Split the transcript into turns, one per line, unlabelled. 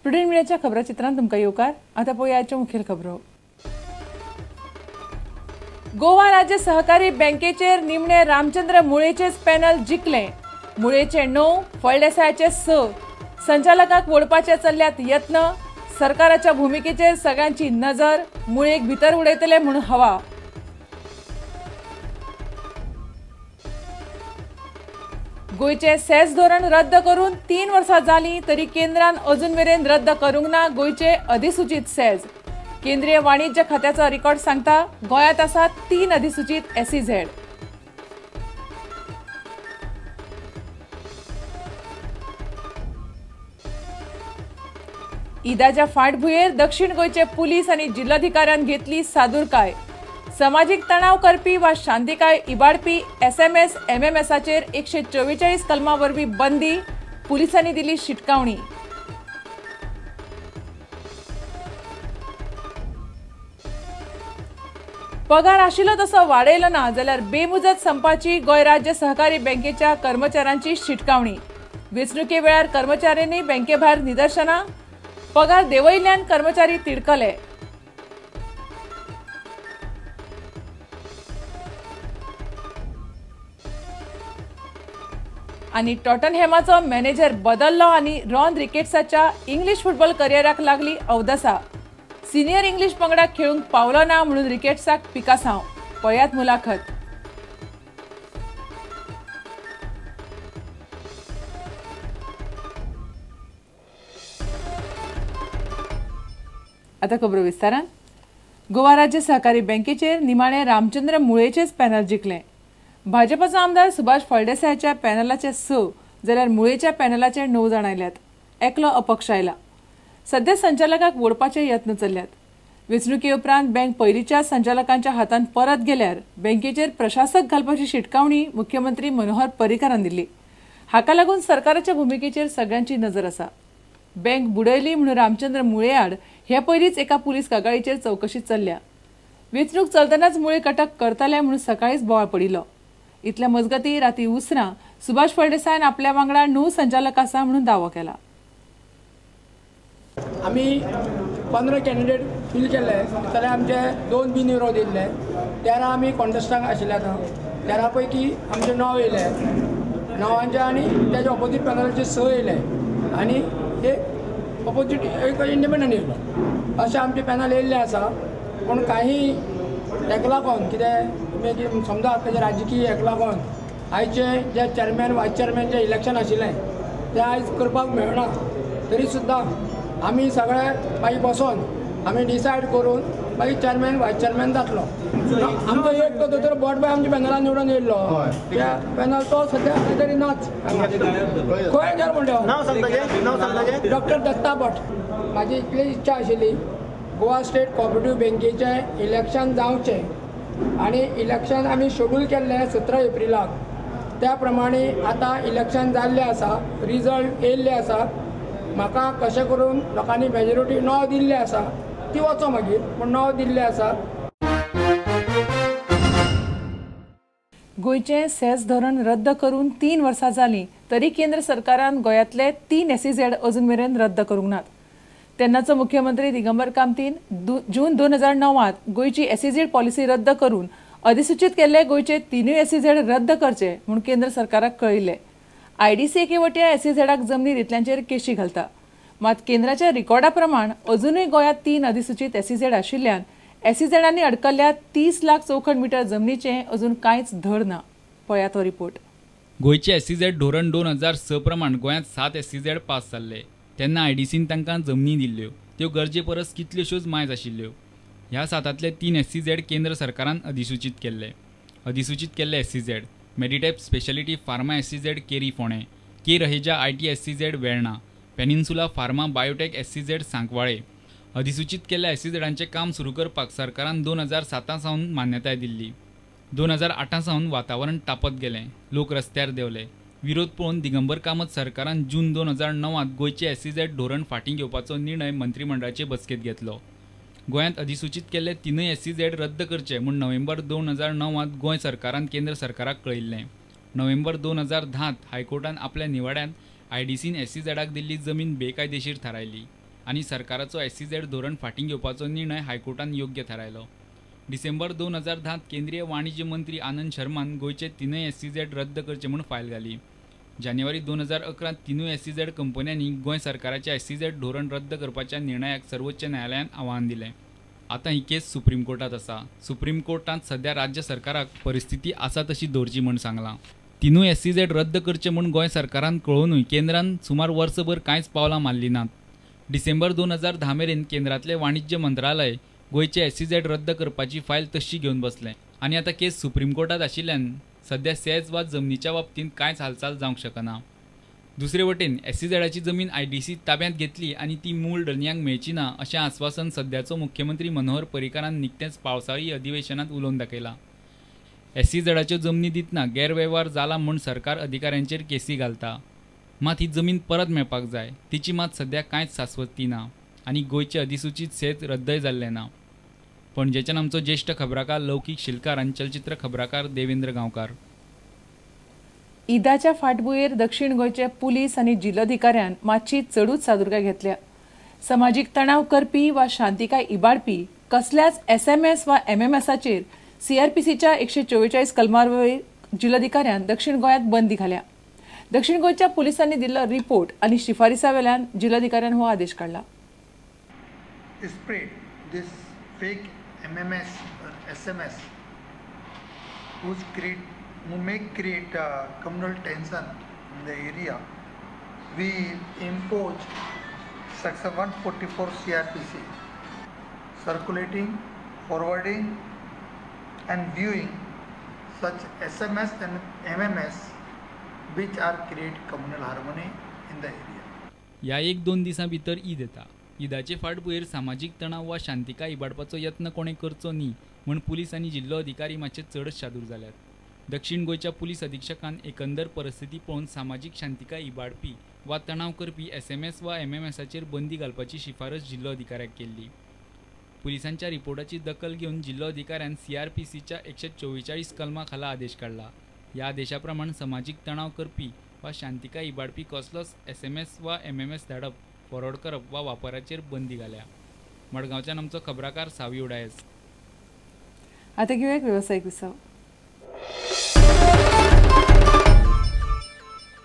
Prudent मिडियाच्या खबराचित्रांत तुमकां येवकार. आतां पळोवया आयच्यो मुखेल खबरो. गोवा राज्य सहकारी बँकेचेर निमणे रामचंद्र मुळेचेच पॅनल जिखलें. मुळेचे 9, फळदेसायाचे 6. संचालकाक वोडपाचे चल्ल्यात यत्न. सरकाराच्या भुमिकेचेर सगळ्यांची नजर. मुळेक भितर उडयतले म्हूण हवा. गोंयचें सेस धोरण रद्द करून 3 वर्सां जालीं तरी केंद्रान अजून मेरेन रद्द करूंक ना गोंयचे अधिसूचीत सेज. केंद्रीय वाणिज्य खात्याचो रिकॉर्ड सांगता गोंयांत आसा 3 अधिसूचीत एसईझेड. ईदाच्या फाटभुंयेर दक्षिण गोंयचे पुलीस आनी जिल्लोधिकाऱ्यान घेतली सादुरकाय. समाजीक तणाव करपी वा शांतिकाय इबाडपी एसएमएस एमएमएसाचेर 144 कलमा वरवीं बंदी. पुलिसांनी दिली शिटकावणी. पगार आशिल्लो तसो वाडयलो ना जाल्यार बेमुजत संपाची गोंय राज्य सहकारी बँकेच्या कर्मचाऱ्यांची शिटकावणी. वेंचणुके वेळार कर्मचाऱ्यांनी बँके भायर निदर्शनां. पगार देंवयिल्ल्यान कर्मचारी तिडकले. आनी टॉटनहॅमाचो मॅनेजर बदल्लो आनी रॉन रिकेट्साच्या इंग्लीश फुटबॉल करियराक लागली अवदसा. सिनियर इंग्लीश पंगडाक खेळूंक पावलो ना म्हणून रिकेट्साक पिकासांव. पळयात मुलाखत. आतां खबरो विस्तारान. गोवा राज्य सहकारी बँकेचेर निमाणे रामचंद्र मुळेचेच पॅनल जिखलें. भाजपाचो आमदार सुभाष फळदेसायाच्या पॅनलाचे 6 जाल्यार मुळेच्या पॅनलाचे 9 जाण आयल्यात. एकलो अपक्ष आयला. सध्या संचालकाक वोडपाचे यत्न चल्ल्यात. वेंचणुके उपरांत बँक पयलींच्या संचालकांच्या हातांत परत गेल्यार बँकेचेर प्रशासक घालपाची शिटकावणी मुख्यमंत्री मनोहर पर्रीकारान दिल्ली. हाका लागून सरकाराच्या भुमिकेचेर सगळ्यांची नजर आसा. बँक बुडयली म्हणून रामचंद्र मुळे आड हे पयलींच एका पुलीस कागाळीचेर चवकशी चल्ल्या. वेंचणूक चलतनाच मुळे कटक करतले म्हणून सकाळींच बोवाळ पडिल्लो. इतल्या मजगती राती उसरां सुभाष फळदेसायान आपल्या वांगडा 9 संचालक आसा म्हणून दावो केला.
आमी 15 कॅन्डिडेट फील केल्ले, जाल्यार आमचे 2 बिनविरोध येयल्ले. 13 आमी कॉन्टेस्टांक आशिल्ले. आतां 13 पैकी आमचे 9 येयले. 9 आनी तेजे ऑपोजीट पॅनलाचे 6 येयले आनी एक ऑपोजीट एक इंडिपेंडंट येयलो. अशें आमचें पॅनल येयल्लें आसा. पूण काही हेका लागून कितें तुमी समजा तेजें राजकीय हेका लागून आयचे जे चेअरमॅन वायस चेअरमॅन जे इलेक्शन आशिल्लें तें आयज करपाक मेळना. तरी सुद्दां आमी सगळे मागीर बसोन आमी डिसायड करून मागीर चेअरमॅन वायस चेअरमॅन जातलो. आमचो एक तो दोतोर बोटबाय आमच्या पॅनलान निवडून येयल्लो. त्या पॅनल तो सद्या खंय तरी नाच. खंय गेलो म्हणटा डॉक्टर दत्ता भट. म्हाजी इतली इच्छा आशिल्ली गोवा स्टेट कॉपरेटीव बँकेचें इलेक्शन जावचें आनी इलेक्शन आमी शेड्यूल केल्लें 17 एप्रिलाक. त्या प्रमाणे आतां इलेक्शन जाल्लें आसा, रिजल्ट येयल्ले आसा. म्हाका कशें करून लोकांनी मेजोरिटी 9 दिल्लें आसा ती वचो मागीर, पूण 9 दिल्लें आसा.
गोंयचें सेस धोरण रद्द करून 3 वर्सां जालीं तरी केंद्र सरकारान गोंयांतले 3 एसईझेड अजून मेरेन रद्द करूंक नात. तेन्नाचो मुख्यमंत्री दिगंबर कामतीन जून 2009 गोंयची एसईझेड पॉलिसी रद्द करून अधिसूचीत केल्ले गोंयचे 3 एसईझेड रद्द करचे म्हूण केंद्र सरकाराक कळयिल्लें. आयडीसी एके वटयां एसईझेडाक जमनी दितल्यांचेर केशी घालता. मात केंद्राच्या रिकॉर्डा प्रमाण अजुनूय गोंयांत 3 अधिसूचीत एसईझेड आशिल्ल्यान एसईझेडांनी अडकल्ल्या 30 लाख चौखण मिटर जमनीचें अजून कांयच धड ना. पळयात हो रिपोर्ट.
गोंयचे एसईझेड धोरण 2006 प्रमाण गोंयांत 7 एसईझेड पास जाल्ले. तेन्ना आयडीसीन तांकां जमनी दिल्ल्यो त्यो गरजे परस कितल्योश्योच मायज आशिल्ल्यो. ह्या 7तांतले 3 एसईझेड केंद्र सरकारान अधिसूचीत केल्ले. अधिसूचीत केल्ले SEZ Meditap speciality pharma SEZ Keri Ponda, K Raheja IT SEZ Verna, Peninsula pharma biotech SEZ Sancoale. अधिसूचीत केल्ल्या एसईझेडांचें काम सुरू करपाक सरकारान 2007 सावन मान्यताय दिल्ली. 2008 सावन वातावरण तापत गेलें, लोक रस्त्यार देंवले. विरोध पळोवन दिगंबर कामत सरकारान जून 2009 गोंयचें एसईझेड धोरण फाटीं घेवपाचो निर्णय मंत्रीमंडळाचे बसकेंत घेतलो. गोंयांत अधिसूचीत केल्ले 3 एसईझेड रद्द करचे म्हूण नोव्हेंबर 2009 गोंय सरकारान केंद्र सरकाराक कळयिल्लें. नोव्हेंबर 2010 हायकोर्टान आपल्या निवाड्यांत आयडीसीन एसईझेडाक दिल्ली जमीन बेकायदेशीर थारायली. आनी सरकाराचो एसईझेड धोरण फाटीं घेवपाचो निर्णय हायकोर्टान योग्य थारायलो. डिसेंबर 2010 केंद्रीय वाणिज्य मंत्री आनंद शर्मान गोंयचे 3 एसईझेड रद्द करचे म्हूण फायल घाली. जानेवारी 2011 3 एसईझेड कंपन्यांनी गोंय सरकाराचे एसईझेड धोरण रद्द करपाच्या निर्णयाक सर्वोच्च न्यायालयान आव्हान दिलें. आतां ही केस सुप्रीम कोर्टांत आसा. सुप्रीम कोर्टांत सध्या राज्य सरकाराक परिस्थिती आसा तशी दवरची म्हूण सांगलां. 3 एसईझेड रद्द करचे म्हूण गोंय सरकारान कळोवनूय केंद्रान सुमार वर्सभर कांयच पावलां मारलीं नात. डिसेंबर 2010 मेरेन केंद्रांतलें वाणिज्य मंत्रालय गोंयचे एसईझेड रद्द करपाची फायल तशी घेवन बसलें आनी आतां केस सुप्रीम कोर्टांत आशिल्ल्यान सध्या सेज वा जमनीच्या बाबतींत कांयच हालचाल जावंक शकना. दुसरे वटेन एसईझेडाची जमीन आयडीसी ताब्यांत घेतली आनी ती मूळ धनयांक मेळची ना अशें आस्वासन सध्याचो मुख्यमंत्री मनोहर पर्रीकारान निकतेंच पावसाळी अधिवेशनांत उलोवन दाखयलां. एसईझेडाच्यो जमनी दितना गैरवेव्हार जाला म्हूण सरकार अधिकाऱ्यांचेर केसी घालता, मात ही जमीन परत मेळपाक जाय तिची मात सध्या कांयच सास्वती ना आनी गोंयचे अधिसूचीत सेज रद्दय जाल्लें ना. पणजेच्यान आमचो ज्येश्ठ खबराकार लौकीक शिलकार आनी चलचित्र खबराकार देवेंद्र गांवकार.
ईदाच्या फाटभुंयेर दक्षिण गोंयचे पुलीस आनी जिल्लोधिकाऱ्यान मातशी चडूच सादुरकाय घेतल्या. समाजीक तणाव करपी वा शांतिकाय इबाडपी कसल्याच एसएमएस वा एमएमएसाचेर सीआरपीसीच्या 144 कलमावयर जिल्लोधिकाऱ्यान दक्षिण गोंयांत बंदी घाल्या. दक्षिण गोंयच्या पुलिसांनी दिल्लो रिपोर्ट आनी शिफारिसा वेल्यान जिल्लोधिकाऱ्यान हो आदेश काडला.
Spread this fake MMS or SMS who may create communal tension in the area, we impose section 144 CRPC, circulating, forwarding and viewing such SMS and MMS which are create communal harmony in the area.
ह्या 1-2 दिसां भितर ईद येता. ईदाचे फाटभुंयेर सामाजीक तणाव वा शांतिकाय इबाडपाचो यत्न कोणें करचो न्ही म्हूण पुलीस आनी जिल्लो अधिकारी मातशे चडच शादूर जाल्यात. दक्षिण गोंयच्या पुलीस अधिक्षकान एकंदर परिस्थिती पळोवन सामाजीक शांतिकाय इबाडपी वा तणाव करपी एसएमएस वा एमएमएसाचेर बंदी घालपाची शिफारस जिल्लो अधिकाऱ्याक केल्ली. पुलिसांच्या रिपोर्टाची दखल घेवन जिल्लो अधिकाऱ्यान सीआरपीसीच्या 144 कलमा खाला आदेश काडला. ह्या आदेशा प्रमाण समाजीक तणाव करपी वा शांतिकाय इबाडपी कसलोच एसएमएस वा एमएमएस धाडप, फॉरवर्ड करप वा वापराचेर बंदी घाल्या. मडगांवच्यान आमचो खबराकार सावी उडायस.
आतां घेवया एक वेवसायीक विसव.